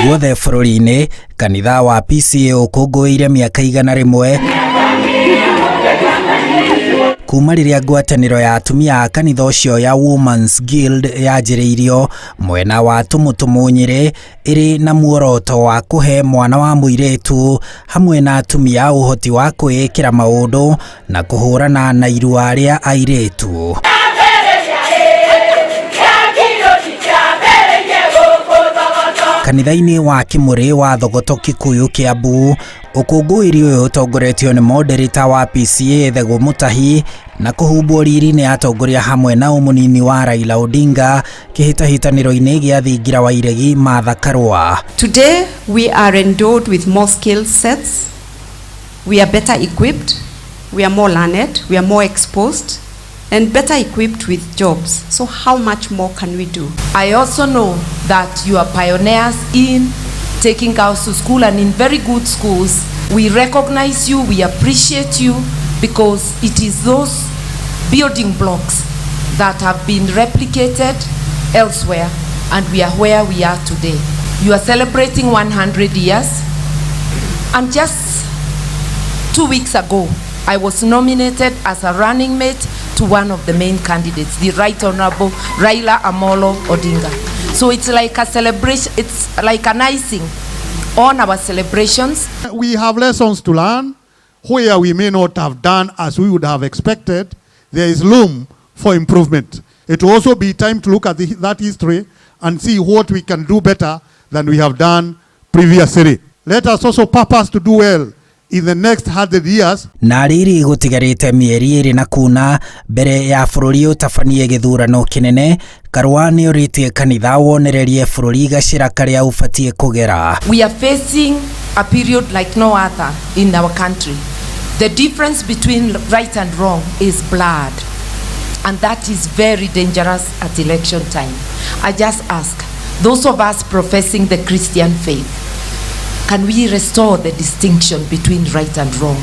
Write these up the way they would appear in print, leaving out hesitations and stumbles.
Guothe bũrũri-inĩ, kanitha wa PCEA ũkũngũĩire mĩaka 100 kuma rĩrĩa ngwatanĩro ya atumia a kanitha ũcio ya Women's Guild yanjĩrĩirio mwena wa Tumutumu Nyĩrĩ, ĩrĩ na muoroto wa kũhe mwana wa mũirĩtu hamwe na atumia ũhoti wa kwĩĩkĩra maũndũ na kũhũrana na irua rĩa airĩtu. Kanitha-inĩ wa Kĩmũrĩ wa Thogoto Kikuyu Kĩambu, ũkũngũĩri ũyũ ũtongoretio nĩ moderator wa PCEA Thegũ Mũtahi na kũhumbwo riri nĩ atongoria hamwe na ũmũnini wa Raila Odinga kĩhĩtahĩtanĩro-inĩ gĩa thingira wa iregi Martha Karua. Today we are endowed with more skill sets, we are better equipped, we are more learned, we are more exposed and better equipped with jobs. So how much more can we do? I also know that you are pioneers in taking girls to school and in very good schools. We recognize you, we appreciate you, because it is those building blocks that have been replicated elsewhere, and we are where we are today. You are celebrating 100 years, and just 2 weeks ago, I was nominated as a running mate to one of the main candidates, the Right Honorable Raila Amolo Odinga. So it's like a celebration, it's like an icing on our celebrations. We have lessons to learn where we may not have done as we would have expected. There is room for improvement. It will also be time to look at that history and see what we can do better than we have done previously. Let us also purpose to do well in the next 100 years. Na rĩrĩ gũtigarĩte mĩeri 2 na kuna mbere ya bũrũri ũtabanie gĩthurano kĩnene, Karua nĩorĩtie kanitha wonererie bũrũri gacĩra karĩa ũbatiĩ kũgera. We are facing a period like no other in our country. The difference between right and wrong is blood, and that is very dangerous at election time. I just ask those of us professing the Christian faith, can we restore the distinction between right and wrong?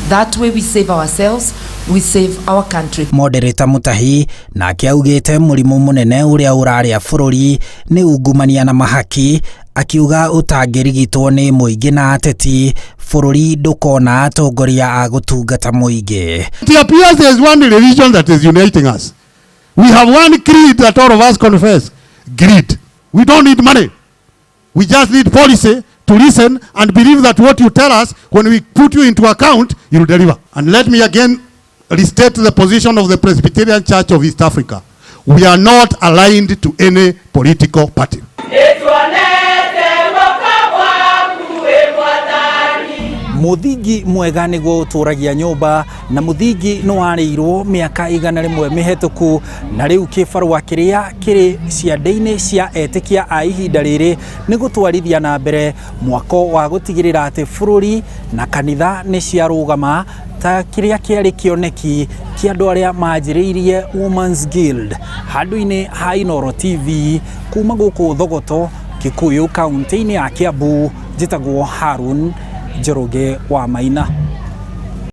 That way we save ourselves, we save our country. Moderator Mutahi nake augĩte mũrimũ mũnene ũrĩa ũrarĩa bũrũri nĩ ungumania na mahaki, akiuga ũtangĩrigitwo nĩ mũingĩ na ateti bũrũri ndũkona atongoria a gũtungata mũingĩ. It appears there is one religion that is uniting us. We have one creed that all of us confess: greed. We don't need money. We just need policy to listen and believe that what you tell us, when we put you into account, you'll deliver. And let me again restate the position of the Presbyterian Church of East Africa. We are not aligned to any political party. Mũthingi mwega nĩguo ũtũragia nyũmba, na mũthingi nĩ warĩirwo mĩaka 100 mĩhetũku, na rĩu kĩbarũa kĩrĩa kĩrĩ ciande-inĩ cia etĩkia a ihinda rĩrĩ nĩ gũtwarithia na mbere mwako wa gũtigĩrĩra atĩ bũrũri na kanitha nĩ ciarũgama ta kĩrĩa kĩarĩ kĩoneki kĩa andũ arĩa manjĩrĩirie Women's Guild. Handũ-inĩ ha Inooro TV kuma gũkũ Thogoto, Kikuyu, kaunti-inĩ ya Kiambu, njĩtagwo Harun Njoroge wa Maina.